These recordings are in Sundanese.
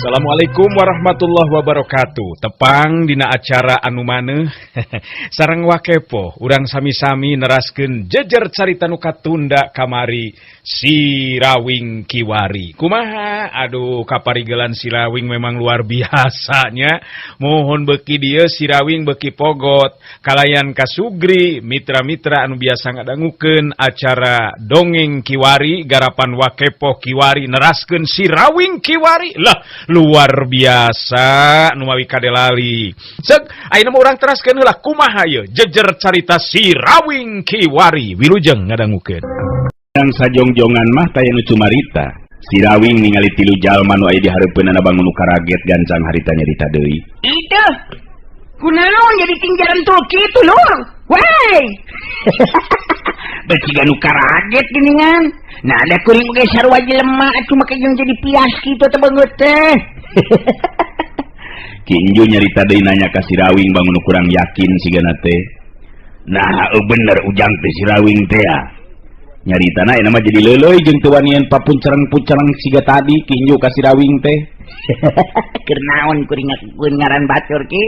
Assalamualaikum warahmatullahi wabarakatuh. Tepang dina acara anu maneuh sareng Wakepo, urang sami-sami neraskeun jejer carita nu katunda kamari, Sirawing Kiwari. Kumaha? Aduh, kaparigelan Sirawing memang luar biasanya. Mohon beki dieu Sirawing beki pogot kalayan kasugri mitra-mitra anu biasa ngadangukeun acara Dongeng Kiwari garapan Wakepo Kiwari, neraskeun Sirawing Kiwari lah, luar biasa nu mawi kadelali. Cek ayeuna mah urang teraskeun heula kumaha ye jejer carita Sirawing Kiwari. Wilujeng ngadangukeun. Yang sajongjongan mah taya nu cumarita. Sirawing ningali tilu jalma nu aya di hareupeunana bangun nu karaget, gancang harita nyarita deui. Itu. Kunaon jadi tinggalan tuh kitu, Lur? Wey. Beuki nu karaget geuningan. Nah, ada kuring oge sarua jelema atuh, make jeung jadi pias kitu teh beungeut teh. Ki Inju nyarita deui, nanya ka Sirawing bangun nu kurang yakin sigana teh. Nah, bener ujang teh Sirawing teh ya. Nyaritana ayeuna mah jadi leuleuy jeung teu wanian papuncereng-puncereng siga tadi Ki Inju ka Sirawing teh. Keur naon kuring ngakukeun ngaran batur, Ki?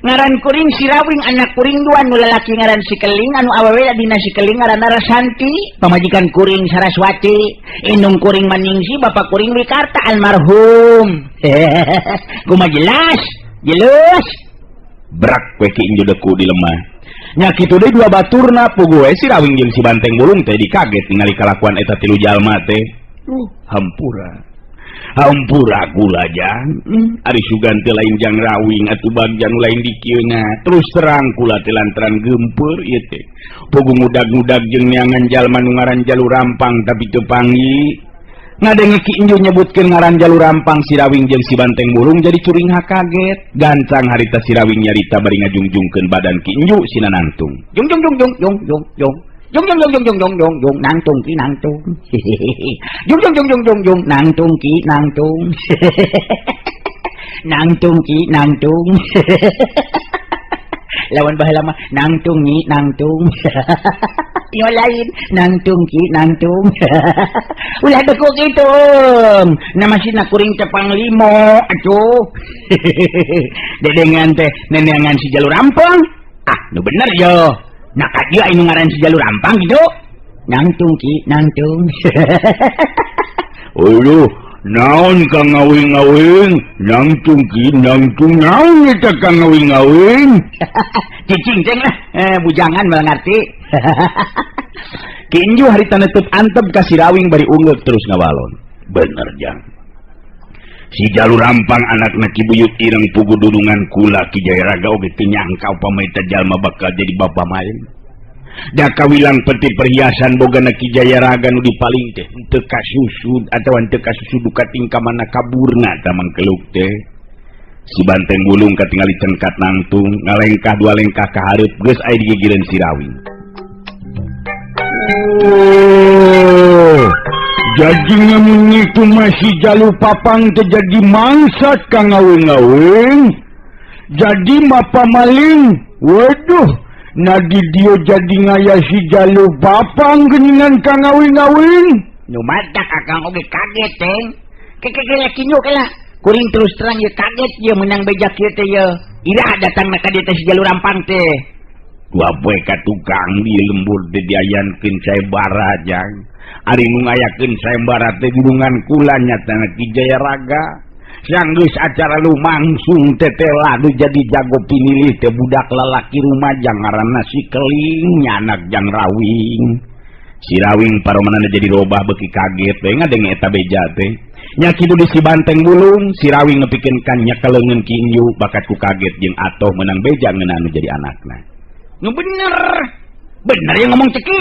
Ngaran kuring Sirawing, anak kuring dua, anu lalaki ngaran si Keling, anu awewe dina si Keling ngaranna Rasanti, pamajikan kuring Saraswati, indung kuring Maningsi, bapak kuring Wikarta almarhum. Kumaha, jelas? Jelas. Brak we Ki Inju deku di lemah. Nya kitu deui dua baturna, puguh we Sirawing jeung si Banteng Bulung teh dikaget ningali kalakuan eta tilu jalma teh. Hampura. Hampura kula, Jang. Ari sugan teh lain Jang Rawing atuh bagja nu lain dikieuna. Terus terang kula teh lantaran geumpeur ieu teh. Puguh ngudag-ngudag jeung neangan jalma nu ngaran Jalu Rampang tapi teu panggih. Ngadenge Ki Inju nyebutkeun ngaran Jalu Rampang, Sirawing jeung si Banteng Bulung jadi curingha kaget. Gancang harita Sirawing nyarita bari ngajungjungkeun badan Ki Inju sina nangtung. Jung jung jung jung jung jung jung. Jung jung jung jung jung jung jung jung, nangtung ki nangtung. Jung jung jung jung jung jung, nangtung ki nangtung. Nangtung ki nangtung. Lawan baheula mah nangtung nyi nangtung. Yo lain nangtung ki nangtung. Ulah deku kitu. Nama sina kuring teh panglimo atuh. Dedengan teh neneangan si Jalu Rampang. Ah, nu bener yo. Nah, ka dieu anu ngaran si Jalu Rampang gitu. Nangtung ki nangtung. Aduh, naon kang ngawing-ngawing? Nangtung ki nangtung, naon eta kang ngawing-ngawing? Cicing ceng lah, bujangan malah ngerti. Ki Inju harita nutup antep ka Sirawing bari ungeuk terus ngawalon. Bener, Jang. Si Jalu Rampang anakna Ki Buyut Ireng, puguh dudungan kula Ki Jayaraga oge teu nyangka upama eta jalma bakal jadi bapa main. Da kawilang peti perhiasan bogana Ki Jayaraga nu dipaling teh teu kasusud atawa teu kasusud duka tingkah mana kaburna ta mangkeluk teh. Si Banteng Bulung katingali cengkat nangtung, ngalengkah dua lengkah ka hareup, geus aya digigireun Sirawing. Oh, jadi ngamun itu masih Jalu Papang terjadi mangsa kang ngawing-ngawing. Jadi mapa maling. Waduh, nadi dia jadi ngaya si Jalu Papang geningan kang ngawing-ngawing. Nu matak akang oge kaget, Teng. Keke kela kinyo kela. Kuring terus terang ye kaget ye menang bejak ye teh ye. Ira datang ka dieu teh si Jalu Rampang teh. Dua poe ka tukang di lembur teh diayankeun sayembara, Jang. Ari nu ngayakeun sayembara teh gunungan kula nyatana Ki Jayaraga. Sanggeus acara lumangsung tetela nu jadi jago pinilih teh budak lalaki rumaja ngaranna si Keling, anak Jang Rawing. Si Rawing paromanana jadi robah beuki kaget we ngadenge eta beja teh. Nya kitu di si Banteng Bulung, si Rawing nepikeun ka nyekel leungeun Ki Inju bakat ku kaget jeung atoh menang beja ngeunah nu jadi anakna. Nu bener. Bener yang ngomong ceki.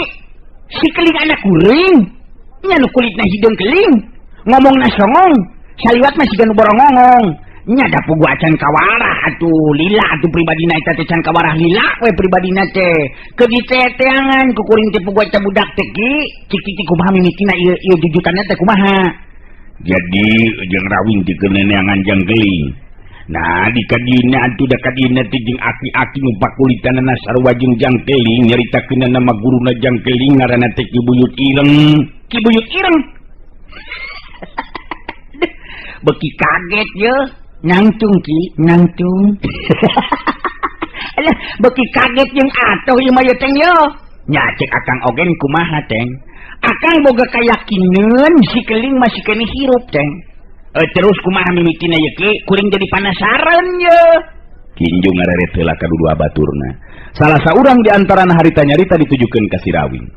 Si Keling anak kuring. Nya nu kulitna hideung keling. Ngomongna songong. Saliwat mah siga nu borongongong. Nya da puguh acan kawarah atuh lila atuh pribadina eta teh, can kawarah lila we pribadina teh. Keur diteteangan ku kuring teh puguh eta budak teh, Ki. Cik cik kumaha mimitina ieu ieu jujutanna teh kumaha? Jadi jeung Rawing dikeneneangan Jang Keling. Nah, di kadina atuh da kadina teh jeung aki-aki nu pakulitanana sarua jeung Jang Keling, nyaritakeun nama guruna Jang Keling ngaranna teh Ki Buyut Ireng. Ki Buyut Ireng. Beki kaget ye nangtung ki nangtung. Alah beki kaget jeung atuh ieu mah ye teng ye. Nya cek akang ogen kumaha teng. Akang boga kayakineun si keling masih keneh hirup teng. Terus kumaha mimitina ye ki kuring jadi panasaran ye. Kinju ngareret heula ka dua baturna. Salah saurang di antarana harita nyarita ditujukeun ka si Rawing.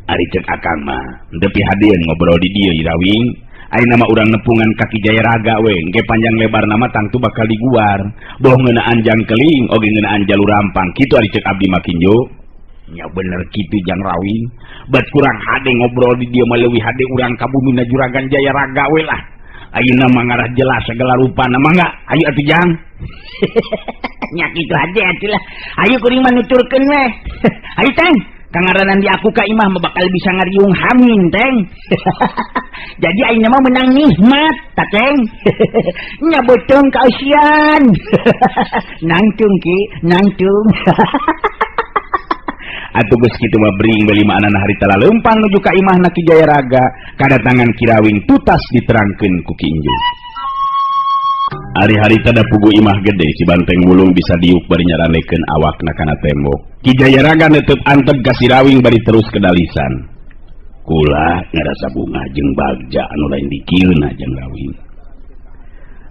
Ari cek akang mah teu pihadeun ngobrol di dieu Rawing. Ayeuna mah urang nepungan ka Ki Jayaraga we, engke panjang lebar nama tangtu bakal diguar. Boh ngeunaan jang keling oge ngeunaan jalur rampang kitu ari cek abdi mah Kinju. Nya bener kitu jang Rawing. Bet kurang hade ngobrol di dieu mah leuwih hade urang ka bumina Juragan Jayaraga we lah. Ayeuna mah ngarah jelas segala rupana mangga ayo atuh jang. Nya kitu aja atuh lah. Ayo kuring mah nuturkeun we. Ayo teng, kangaranan di aku ka imah mah bakal bisa ngariung hamin teng. Jadi ayeuna mah menang nikmat ta teng. Nya beuteung kaeusian. Nangtung ki, nangtung. Atuh geus kitu mah bring beli maanana harita laleumpang nuju ka imahna Ki Jayaraga, kadatangan Ki Rawing tutas diterangkeun ku Ki Inju. Ari harita da pugu imah gede si Banteng Wulung bisa diuk bari nyarandekeun awakna kana tembok. Ki Jayaraga neuteut anteg ka si Rawing bari terus kedalisan. Kula ngarasa bunga jeung bagja anu lain dikieuna jeung Rawing.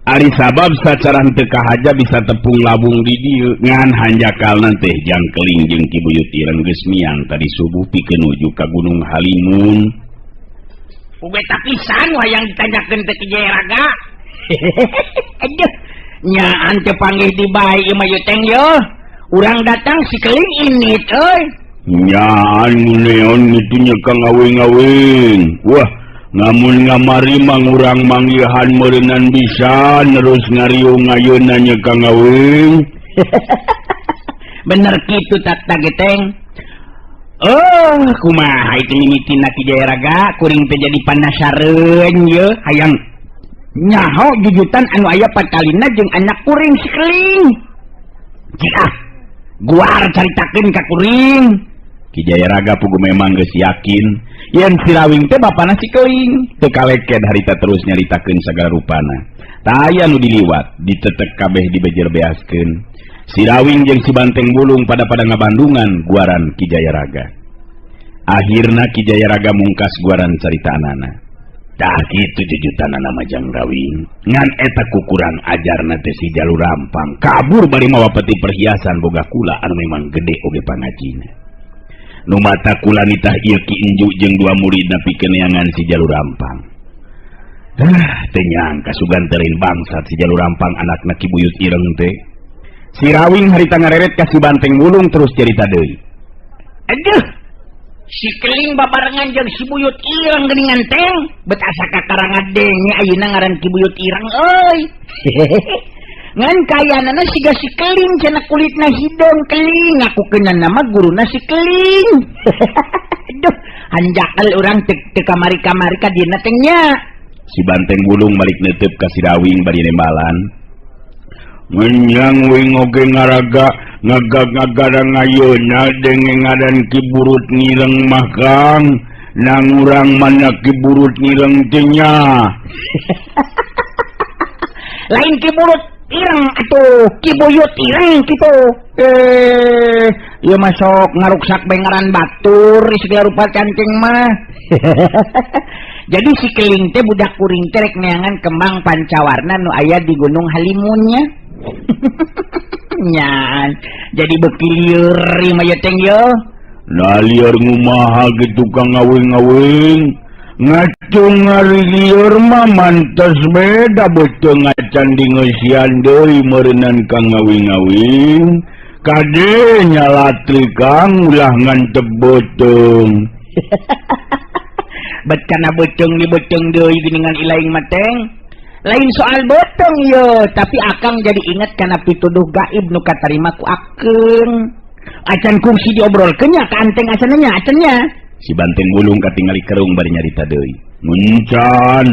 Ari sabab sacara henteu kahaja bisa tepung labung di dieu ngan hanjakalna teh jang keling jeung Ki Buyut Ireng geus miang tadi subuh pikeun nuju ka Gunung Halimun. Uge tapisan wayang ditanyakeun teh Ki Jayaraga. Aduh, nyaan teh panggih di bae ieu mah ye teng ye. Urang datang si keling ini euy. Nyaan neon kitu nya ka ngawing-ngawing. Wah, ngamun ngamari mah urang manggihan meureunnan bisa nerus ngariung ayeuna nya ka ngawing. Bener kitu tak tageteng. Oh, kumaha itu mimitina Ki Jayaraga kuring teh jadi panasareun ye hayang nyaho jujutan anu aya patalina jeung anak kuring si keling. Cik ah, guar caritakeun ka kuring. Ki Jayaraga pugu memang geus yakin yen si Rawing teh bapana si keling. Teu kaleked harita terus nyaritakeun sagala rupana. Taya nu diliwat ditetek kabeh dibejer-beaskeun. Si Rawing jeung si Banteng Bulung pada-pada ngabandungan guaran Ki Jayaraga. Akhirna Ki Jayaraga mungkas guaran caritaanana. Tah kitu jujutanana mah jang Rawing. Ngan eta kukurang ajarna teh si Jalur Rampang kabur bari mawa peti perhiasan boga kula anu memang gede oge pangajina. Nu mata kula nitah ieu Ki Inju jeung dua muridna pikeun neangan si Jalur Rampang. Ah, teu nyangka sugan teureun bangsat si Jalur Rampang anakna Ki Buyut Ireng teh. Si Rawing harita ngareret ka si Banteng Wulung terus cerita deui. Aduh, si keling babarengan jeung si Buyut Ireng geuningan teng, bet asa kakarangan denge ayeuna ngaran Ki Buyut Ireng euy. Ngan kayanana siga si keling cenah kulitna hideung keling ngakukeunna nama guruna si keling. Aduh, hanjakal urang teu kamari-kamari ka dieuna teh nya. Si Banteng Wulung balik neuteub ka si Rawing bari nembalan. Menyang wing oge ngaraga ngagag-ngagarang ayeuna denge ngaran Ki Burut Ngireng mah Kang. Nang urang mana Ki Burut Ngireng teh nya. Lain Ki Burut Ireng atuh, Ki Buyut Ireng kitu. Ieu mah sok ngaruksak bae ngaran batur segala rupa cancing mah. Jadi si keling teh budak kuring teh rek neangan kembang pancawarna nu aya di Gunung Halimunnya. Nyan, jadi beuki lieur ieu mah ye teh ye. Nah lieur ngumaha kitu Kang ngawing-ngawing. Ngacung ngari lieur mah mantes beda beuteung acan dingeusian deui meureunnan Kang ngawing-ngawing. Kade nyalatri Kang ulah ngantep beuteung. Bet kana beuteung di beuteung deui geuningan ilaing mah teng. Lain soal beuteung ye, tapi akang jadi inget kana pituduh gaib nu katarima ku akeung. Acan kungsi diobrolkeun nya ka anteng acannya nya, acannya. Si Banteng Wulung katingali kerung bari nyarita deui. Muncan,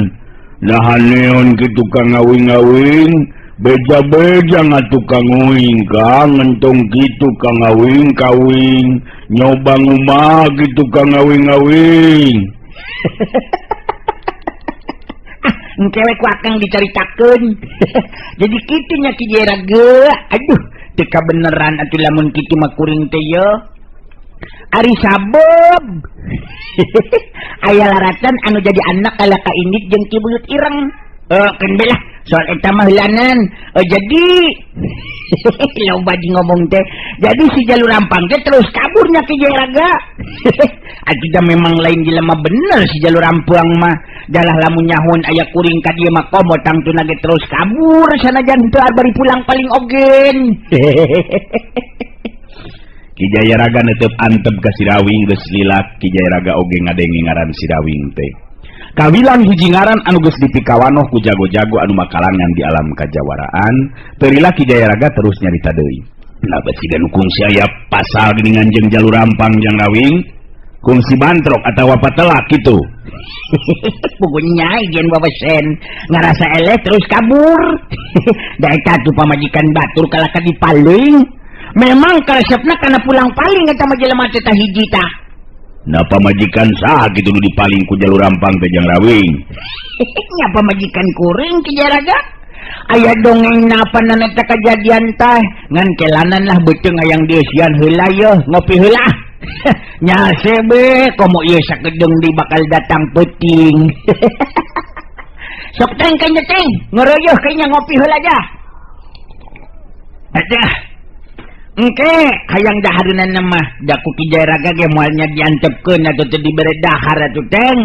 nahan neon ki tukang ngawing-ngawing, beja-beja ngatukang ngawing Kang, ngentong kitu kang ngawing kawing, nyoba ngumaha kitu kang ngawing-ngawing. Engke we ku akang dicaritakeun. Jadi kitu nya Ki Jayaraga. Aduh, teu kabeneran atuh lamun kitu mah kuring teh ye. Ari sabab aya laratan anu jadi anak kalah ka indit jeung Ki Buyut Ireng. Keun bae lah soal eta mah heulanan. Jadi loba di ngomong teh. Jadi si Jalur Rampang teh terus kaburnya Ki Jayaraga. Atuh memang lain jelema bener si Jalur Rampang mah. Dalah lamun nyahun aya kuring ka dieu mah komo tangtuna ge terus kabur sanajan teu bari pulang paling ogen. Ki Jayaraga netep antep ka Sirawing geus lilak. Ki Jayaraga oge ngadenge ngaran Sirawing teh. Kawilang hiji ngaran anu geus dipikawanoh ku jago-jago anu makalangan di alam kajawaraan, teu lila Ki Jayaraga terus nyarita deui. Nah, bet siga nu kungsi aya pasal geuningan jeung Jalur Rampang Jang Rawing, kungsi bantrok atawa patelak kitu. Pugunya ijen wawesen ngarasa eleh terus kabur. Da eta tuh pamajikan batur kalah ka dipaling. Memang karesepna kana pulang paling eta mah jelema teh tah hiji tah. Nah, pamajikan saha kitu nu dipaling ku Jalur Rampang teh Jang Rawing? Nya pamajikan kuring Ki Jayaraga. Aya dongeng napa eta kejadian teh ngan kelanan lah beuteung hayang dieusian heula yeuh ngopi heula. Nya sebe komo ieu sakedeung di bakal datang peuting. Sok teng kayaknya teng ngeureuyeh kayaknya ngopi heula aja. Adah. Engke hayang dahareunana mah da ku Ki Jayaraga ge moal nya diantepkeun atuh teu dibere dahar atuh teng.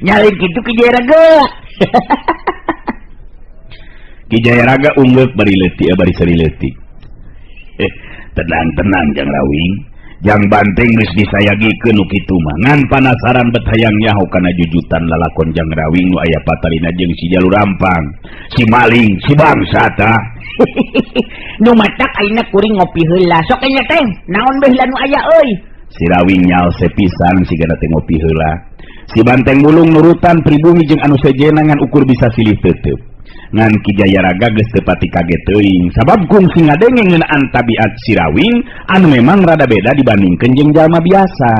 Nyalin kitu Ki Jayaraga. Ki Jayaraga unggeuk bari leutik bari seuri leutik. Tenang-tenang Jang Rawing. Jang Banteng geus disayagikeun nu kitu mah. Ngan panasaran bet hayang nyaho kana jujutan lalakon Jang Rawing nu aya patalina jeung si Jalur Rampang, si maling, si bangsa tah. Nu matak ayeuna kuring ngopi heula. Sok nya teng, naon beh nu aya euy. Si Rawing nyalse pisan sigana teh ngopi heula. Si Banteng Mulung nurutan pribumi jeung anu sejenna ngan ukur bisa silih teuteub. Ngan Ki Jayaraga geus teu pati kaget teuing sabab kungsi ngadenge ngeunaan tabiat si Rawing anu memang rada beda dibandingkeun jeung jalma biasa.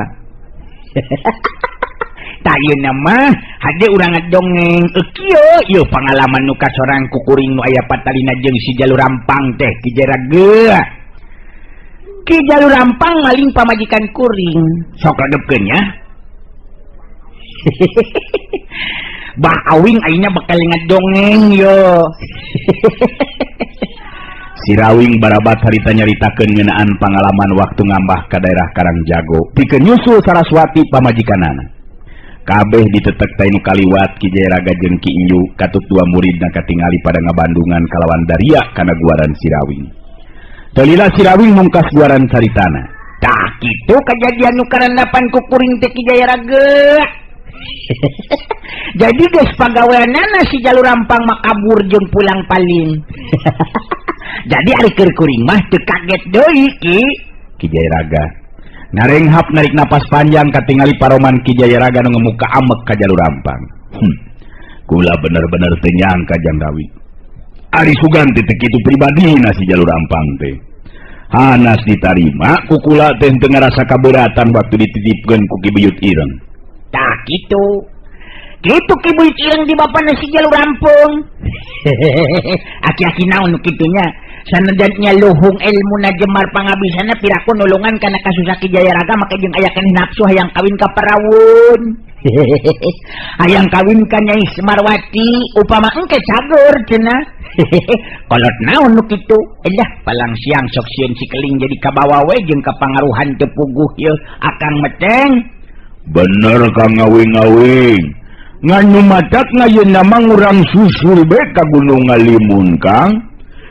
Tah yeuna mah hade urang ngadongeng kieu ieu pangalaman nu kasorang ku kuring nu aya patalina jeung si Jalur Rampang teh Ki Jayaraga. Ki Jalur Rampang maling pamajikan kuring. Sok ladepkeun nya. Bah Awing ayeuna bakal ngadongeng yo. Si Rawing barabat harita nyaritakeun ngeunaan pangalaman waktu ngambah ka daerah Karangjago pikeun nyusul Saraswati pamajikanana. Kabeh ditetek teh nu kaliwat Ki Jayaraga jeung Ki Inju katut dua muridna katingali pada ngabandungan kalawan daria kana guaran si Rawing. Teu lila si Rawing mungkas guaran caritana. Tah kitu kajadian nu karandapan ku kuring teh Ki Jayaraga. Jadi geus pagaweanana si Jalur Rampang mah kabur jeung pulang paling. Jadi ari keur kuring mah teu kaget deui Ki. Ki Jayaraga ngarenghap narik napas panjang katingali paroman Ki Jayaraga nu ngemuka amek ka Jalur Rampang. Kula bener-bener teu nyangka Jang Rawing. Ari sugan teh teu kitu pribadina si Jalur Rampang teh. Hanas ditarima ku kula teh teu ngarasa kaberatan waktu dititipkeun ku Ki Buyut Ireng. Tah kitu. Kitu Ki Buyut Ireng di bapana si Jalur Rampung. Aki-aki naon nu kitunya? Sanajan nya luhung ilmuna jemar pangabisana piraku nulungan kana kasusah Ki Jayaraga make jeung aya keneh nafsu hayang kawin ka parawun. Hayang kawin ka Nyai Semarwati upama engke cagur cenah. Kolot naon nu kitu? Elah palang siang sok sieun si keling jadi kabawa we jeung kapangaruhan teu puguh yeuh akang meteng. Bener Kang Ngawing-ngawing. Nganu matak ngayeuna mah ngurang susul be ka Gunung Ngalimun Kang.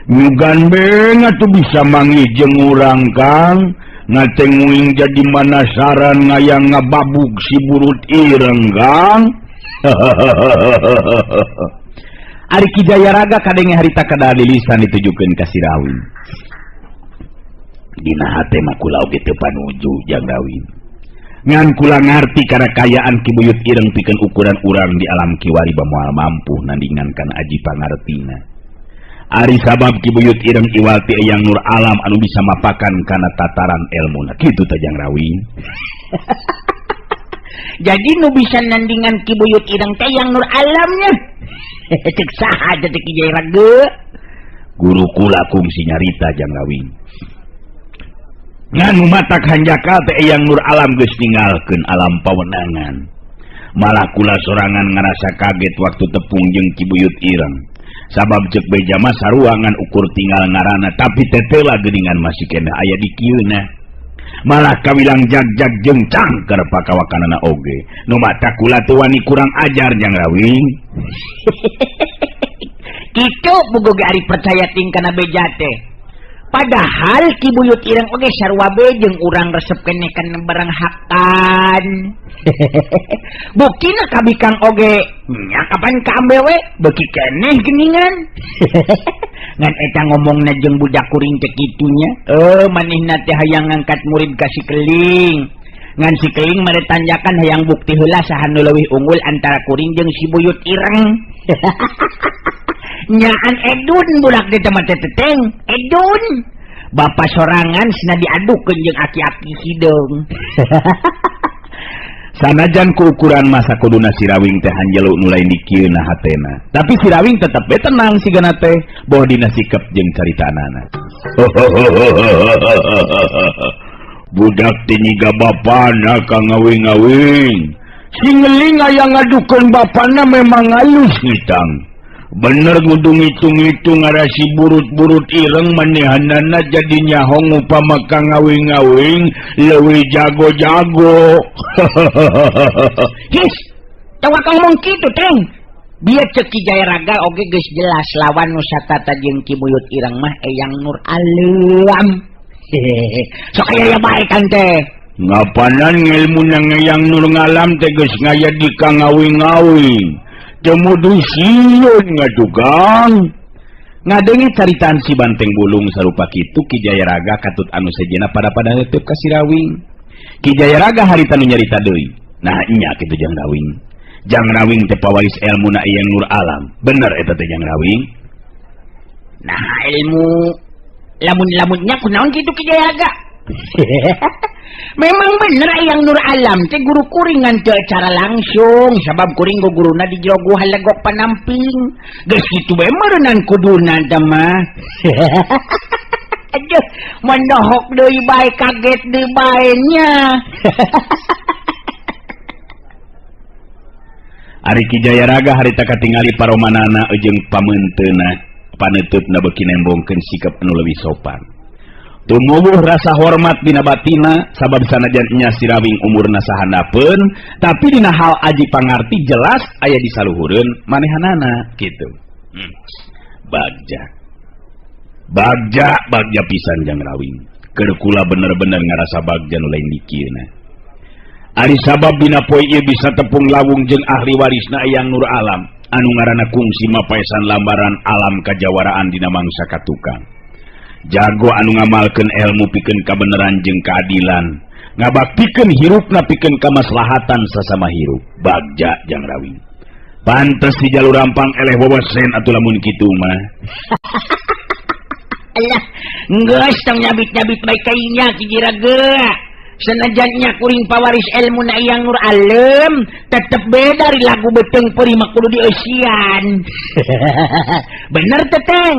Nyugan be ngatuh bisa manggih jeung urang Kang. Ngatenguing jadi manasaran ngayang ngababuk si Burut Ireng Kang. Ari Ki Jayaraga kadenge harita kada lilisan ditujukeun ka si Rawing. Dina hate mah kula oge teu panuju Jang Rawing. Ngan kula ngarti kana kayaan Ki Buyut Ireng pikeun ukuran urang di alam kiwari bamoal mampu nandingan kana aji pangartina. Ari sabab Ki Buyut Ireng iwal ti Eyang Nur Alam anu bisa mapakan kana tataran elmuna. Kitu teh Jang Rawing. Jadi nu bisa nandingan Ki Buyut Ireng teh Yang Nur Alamnya. Cek saha teh Ki Jayaraga? Guru kula kungsi nyarita Jang Rawing. Nganu matak hanjakal teh Eyang Nur Alam geus ninggalkeun alam pawenangan. Malah kula sorangan ngarasa kaget waktu tepung jeung Ki Buyut Ireng. Sabab cek beja mah saruangan ukur tinggal ngarana tapi tetela geuningan masih keneh aya di kieuna. Malah kawilang jag-jag jeung cangker pakawakanana oge. Nu matak kula teu wani kurang ajar Jang Rawing. Kitu puguh ge ari percaya ting kana beja teh. Padahal Ki Buyut Ireng oge sarua be jeung urang resep keneh kana barang hakan. Buktina kabikang oge nya kapan kaambe we beuki keneh geuningan. Ngan eta ngomongna jeung budak kuring teh kitunya. Manehna teh hayang ngangkat murid ka si Keling. Ngan si Keling mere tanjakan hayang bukti heula saha nu leuwih unggul antara kuring jeung si Buyut Ireng. Nyaan edun budak di tempat teteng edun bapak sorangan sena diadukeun jeung aki-aki hideung. Sanajan ku ukuran masa kuduna si Rawing teh hanjelu nu lain dikieuna hatena, tapi si Rawing tetep be tenang sigana teh boh dina sikep jeung caritanana. Budak teh nyiga bapana ka ngawing-ngawing. Si ngeling aya ngadukeun bapana memang alus ngitang. Bener kudu ngitung-ngitung ngarasi burut-burut ireng manehanana jadi nyahong upama ka ngawing-ngawing leuwih jago-jago. His, tawa kang ngomong kitu teng. Biar cek Ki Jayaraga oge geus jelas lawan nu satata jeung Ki Buyut Ireng mah Eyang Nur Alam. Sok aya bae kan teh. Ngapanan ngilmu nang Eyang Nur Ngalam teh geus ngaya di ka ngawing-ngawing. Temudu sieun ngadugang. Ngadenge caritaan si Banteng Bulung sarupa kitu Ki Jayaraga katut anu sejenna pada-pada heuteuk ka si Rawing. Ki Jayaraga harita nu nyarita deui. Nah nya kitu Jang Rawing. Jang Rawing teh pawaris elmuna Eyang Nur Alam. Bener eta teh Jang Rawing. Nah ilmu lamun-lamunnya kunaon kitu Ki Jayaraga? Memang bener Eyang Nur Alam teh guru kuring ngan teu cara langsung sabab kuring go guruna di jero guha legok panamping. Geus kitu bae meureunnan kuduna teh mah. Aduh, mendohok deui bae kaget deui bae nya. Ari Ki Jayaraga harita katingali paromanana jeung pameunteuna paneuteup beuki nembongkeun sikap anu leuwih sopan. Tumuwuh rasa hormat dina batina sabab sanajan nya si Rawing umurna sahandapeun tapi dina hal aji pangarti jelas aya di saluhureun manehanana kitu. Bagja. Bagja bagja pisan Jang Rawing. Keur kula bener-bener ngarasa bagja nu lain dikieuna. Ari sabab dina poe ieu bisa tepung lawung jeung ahli warisna Eyang Nur Alam anu ngaranna kungsi mapaesan lambaran alam kajawaraan dina mangsa katukang. Jago anu ngamalkeun ilmu pikeun kabeneran jeung keadilan, ngabaktikeun hirupna pikeun kamaslahatan sasama hirup. Bagja Jang Rawing. Pantes di jalur rampang eleh wewesen atuh lamun kitu mah. Alah, geus tong nyabit-nyabit bae kainya Ki Jiraga. Senajannya kuring pawaris ilmu na Eyang Nur Alam, tetep beda dari lagu beteng peuri mah kudu dieusian. Bener teteng.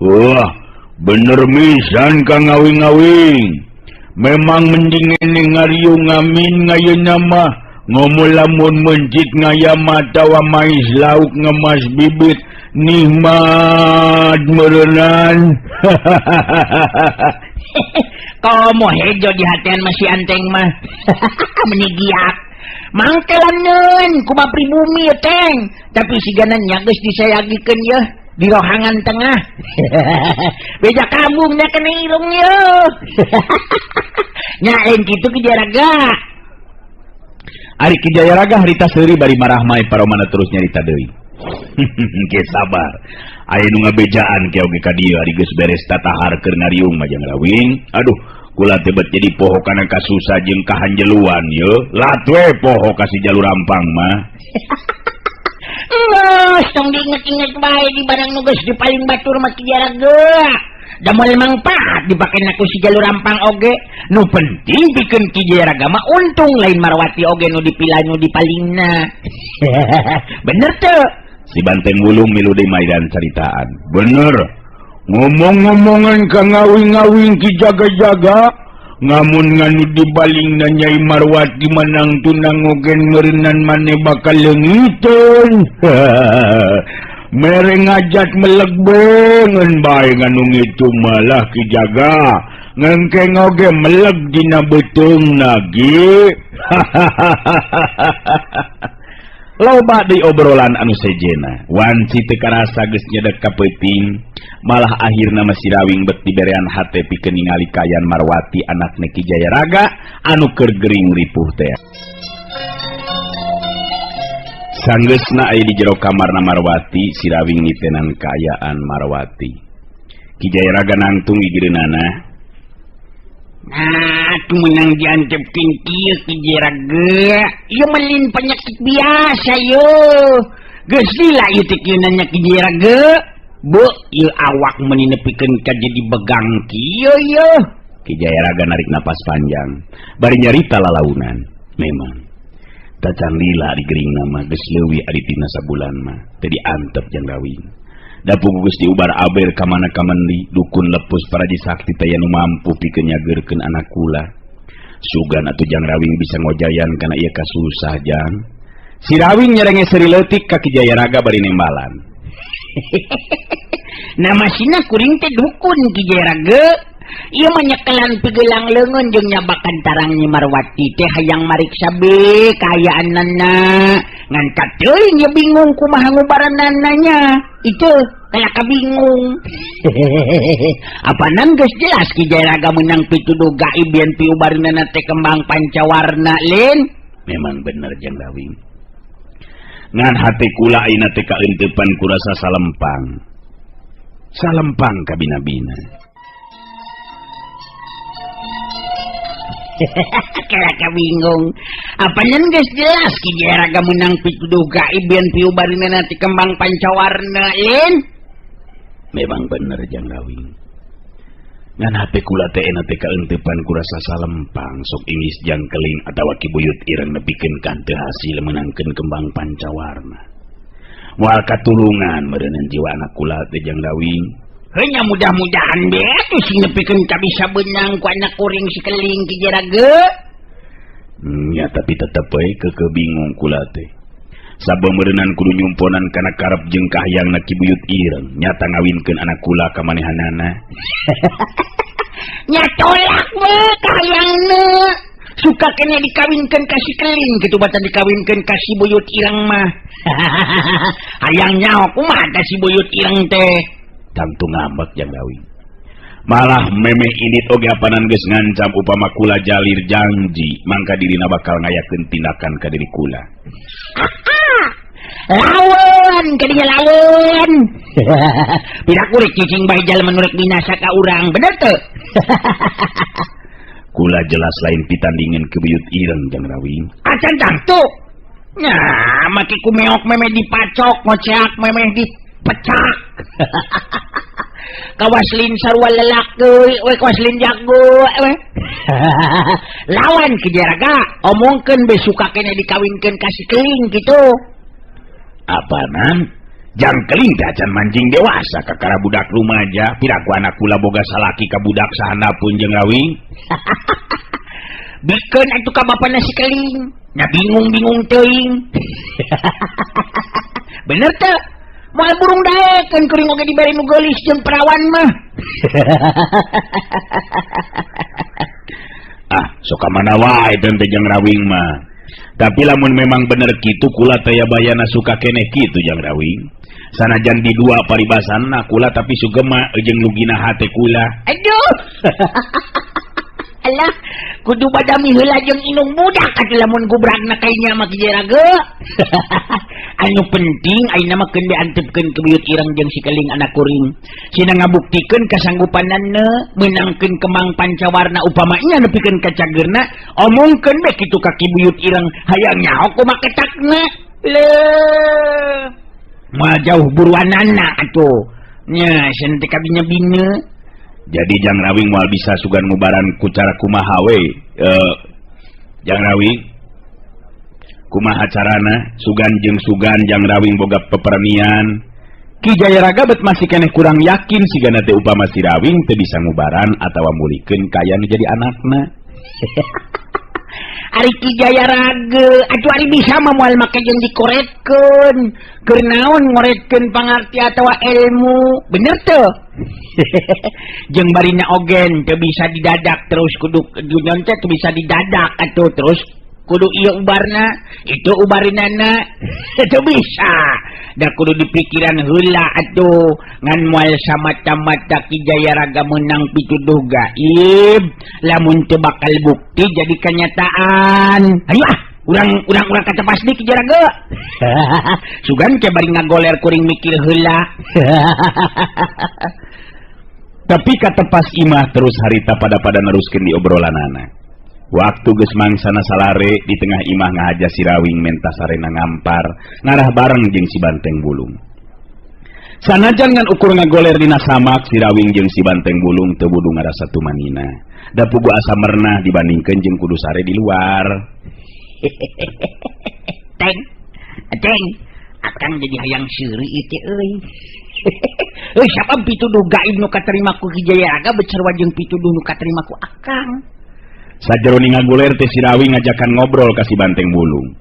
Wah, bener misan ka ngawing-ngawing. Memang mending ngariung ngamin ngayeuna mah ngomo lamun mencit ngayam atawa mais lauk ngemas bibit nikmat meureunan. Komo hejo di hatian masih anteng mah. Menigiak. Mangkelaneun kuma pribumi ya teng. Tapi sigana nya geus disayagikeun yeuh di rohangan tengah. Beja kambungnya kena irung yeuh. Nya lain kitu Ki Jayaraga. Ari Ki Jayaraga harita seuri bari marah mai paromana terus nyarita deui. Ke sabar. Aya nu ngabejaan ke oge ka dieu ari geus beres tatahar keur ngariung mah Jang Rawing. Aduh, kula teh bet jadi poho kana kasusa jeung kahanjeluan yeuh. Lat we poho ka si jalur rampang mah. Geus tong diinget-inget bae di barang nu geus dipaling batur mah Ki Jayaraga. Da moal mangpaat dipake ku si Jalur Rampang oge. Nu penting pikeun Ki Jayaraga mah untung lain Marwati oge nu dipila nu dipalingna. Bener teu? Si Banteng Wulung milu deui maidan caritaan. Bener. Ngomong-ngomongan ka ngawing-ngawing Ki Jaga-jaga, ngamun nganu dibalingna Nyai Marwati manang tunang ogen meureunnan maneh bakal leungiteun. Mere ngajat meleg bengen bae nganu ngitu malah Ki Jaga ngengkeng oge meleg dina beuteungna ge. Loba deui obrolan anu sejena wanci teu karasa geus nyedek ka peuting, malah akhirna mah si Rawing bet diberean hate pikeun ningali kaayaan Marwati anakna Ki Jayaraga anu keur gering ripuh teh. Sanggeusna aya di jero kamarna Marwati, si Rawing nitenan kaayaan Marwati. Ki Jayaraga nangtung gigireunana. Nah, atuh meunang diantepkeun kieu Ki Jayaraga. Ieu mah lain penyakit biasa ye. Geus lila ieu teh kieu nanya Ki Jayaraga. Beuh, ieu awak meuni nepikeun ka jadi begang kieu ye. Ki Jayaraga narik napas panjang, bari nyarita lalaunan. Memang tacan lila di gering nama geus leuwih ari tina sabulan mah teu diantep jang Rawing. Da puguh geus diubar aber ka mana kamendi dukun lepus paraji sakti teh anu mampu pikeun nyageurkeun anak kula. Sugan atuh jang Rawing bisa ngojayan kana ieu kasusah jang. Si Rawing nyerenge seuri leutik ka Ki Jayaraga bari nembalan. Nama sina kuring teh dukun Ki Jayaraga. Ieu mah nyekelan pigelang leungeun jeung nyabakan tarang Nyi Marwati teh hayang mariksa be kaayaanana. Ngan kateuing ye bingung kumaha ngubaranana nya. Itu kalaka bingung. Apanan geus jelas Ki Jayaraga meunang pituduh gaib yen piubareunana teh kembang pancawarna lin. Memang bener jang Rawing. Ngan hate kula ayeuna teh kaeuntepan kurasa salempang. Salempang kabina-bina. Kalaka bingung. Apanan geus jelas Ki Jayaraga meunang pituduh gaib yen piubareunana teh kembang pancawarna lin. Memang bener jang Rawing. Ngan hate kula teh enak teh kaeuntepan kurasa salempang sok ingis jang keling atawa Ki Buyut Ireng nepikeun ka teu hasil meunangkeun kembang pancawarna. Moal katulungan meureunnan jiwa anak kula teh jang Rawing. Hanya mudah-mudahan be atuh sing nepikeun ka bisa beunang ku anak kuring si keling Ki Jayaraga. Nya tapi tetep we keukeuh bingung kula teh. Sabeuh meureunnan kudu nyumponan kana karep jeung kahayangna Ki Buyut Ireng nyata ngawinkeun anak kula ka manehanana. Nya tolak we kahayangna. Suka kene dikawinkeun ka si keling kitu batan dikawinkeun ka si Buyut Ireng mah. Hayang nyaho kumaha tah si Buyut Ireng teh. Tangtu ngambek jang Rawing. Malah memeh indit oge apanan geus ngancam upama kula jalir janji mangka dirina bakal ngayakeun tindakan ka diri kula. Lawan ka dinya lawan. Piraku rek cicing bae jalma nu rek binasa ka urang, bener teu? Kula jelas lain pitandingan ke Buyut Ireng jang Rawing. Acan tangtu. Nya make ku meok memeh dipacok, ngoceak memeh dipecak. Kawas lin sarua lelaki, we kawas lin jago, we. Lawan Ki Jayaraga, omongkeun be suka kene dikawinkeun ka si keling kitu. Apanan? Jang keling teh acan mancing dewasa kakara budak rumaja, piraku anak kula boga salaki ka budak sahandapeun jeung Rawing. Bikeun atuh ka bapana si keling, nya bingung-bingung teuing. Bener teu? Moal burung daekeun kuring oge dibere nu geulis jeung perawan mah. Ah, sok ka mana wae teh jeung Rawing mah. Tapi lamun memang bener kitu kula teh ya bayana suka keneh kitu jang Rawing. Sanajan di dua paribasanna kula tapi sugema jeung lugina hate kula. Aduh. Alah, kudu badami heula jeung inung budak atuh lamun gubragna ka inya mah Ki Jayaraga. Anu penting ayeuna mah keun diantepkeun ke Buyut Ireng jeung si keling anak kuring. Sina ngabuktikeun kasanggupanana meunangkeun kembang pancawarna upamanya nepikeun ka cageurna, omongkeun be kitu ka Ki Buyut Ireng hayang nyaho kumaha ketakna. Leuh. Moal jauh buruanana atuh. Nya cenah teh kabinya-bina. Jadi Jang Rawing moal bisa sugan ngubaran ku cara kumaha we. Jang Rawing kumaha carana sugan jeung sugan Jang Rawing boga pepernian. Ki Jayaraga bet masih keneh kurang yakin sigana teh upama si Rawing teu bisa ngubaran atawa mulikeun kaya nu jadi anakna. Ari Ki Jayaraga atuh ari bisa mah moal make jeung dikoretkeun. Keur naon ngoretkeun pangarti atawa ilmu, bener teu? Jeung barina ogen teu bisa didadak terus kudu dunya teh teu bisa didadak atuh terus kudu ieu ubarna, itu ubarinana teu bisa. Da kudu dipikiran heula atuh ngan moal samata-mata Ki Jayaraga meunang pituduh gaib lamun teu bakal bukti jadi kenyataan. Ayo ah, urang kata pasti Ki Jayaraga. Sugan ke bari ngagoler kuring mikir heula. Tapi kata pas imah terus harita pada-pada neruskeun di obrolanana. Waktu geus mangsana salare di tengah imah ngahaja si Rawing menta sarena ngampar ngarah bareng jeung si Banteng Bulung. Sanajan ngan ukur ngagoler dina samak si Rawing jeung si Banteng Bulung teu budu ngarasa tumanina. Da pugu asa mernah dibandingkeun jeung kudu sare di luar. Teng, teng, akang jadi hayang seuri ieu teh euy. Euy sabab pituduh gaib nu katarima ku Ki Jayaraga becerwa jeung pituduh nu katarima ku akang. Sajeroning ngaguler teh si Rawing ngajakan ngobrol ka si Banteng Bulung.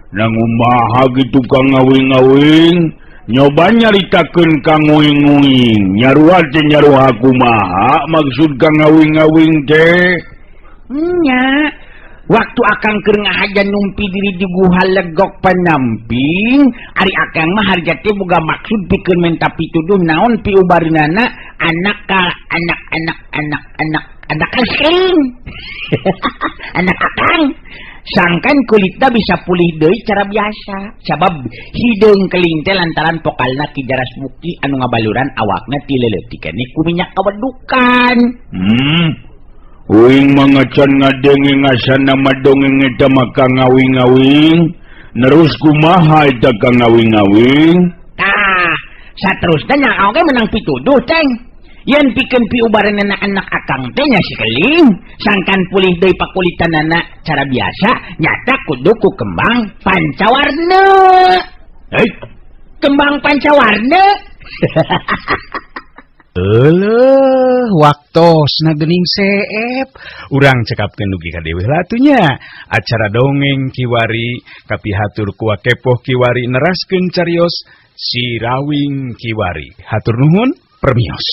Nangumaha gitu kang ngawing-ngawing, nyoba nyaritakeun ka nguing-nguing. Nyarua teh nyarua kumaha maksud kang ngawing-ngawing teh? Nya, waktu akang keur ngahaja numpi diri di guha legok panamping, ari akang mah harja teh boga maksud pikeun menta pituduh naon piubarinana anak ka anak anak anak anak anak asing. Anak akang sangkan kulitna bisa pulih deui cara biasa sabab hideung keling teh lantaran pokalna Ki Jaras Bukti anu ngabaluran awakna ti leuletik keneh ku minyak kawedukan. Uing mangacan ngadenge ngasana madongeng eta mah kang ngawing-ngawing. Nerus kumaha eta kang ngawing-ngawing? Tah, saterusna nya oge menang pituduh teng. Yen pikeun piubaranana anak akang teh nya si keling, sangkan pulih deui pakulitanana cara biasa nyata kudu ku kembang pancawarna. Kembang pancawarna. Eleuh, waktosna geuning seep. Urang cekapkeun dugi ka deui atunya. Acara dongeng kiwari kapihatur ku Wakepoh kiwari neraskeun carios si Rawing kiwari. Hatur nuhun, permios.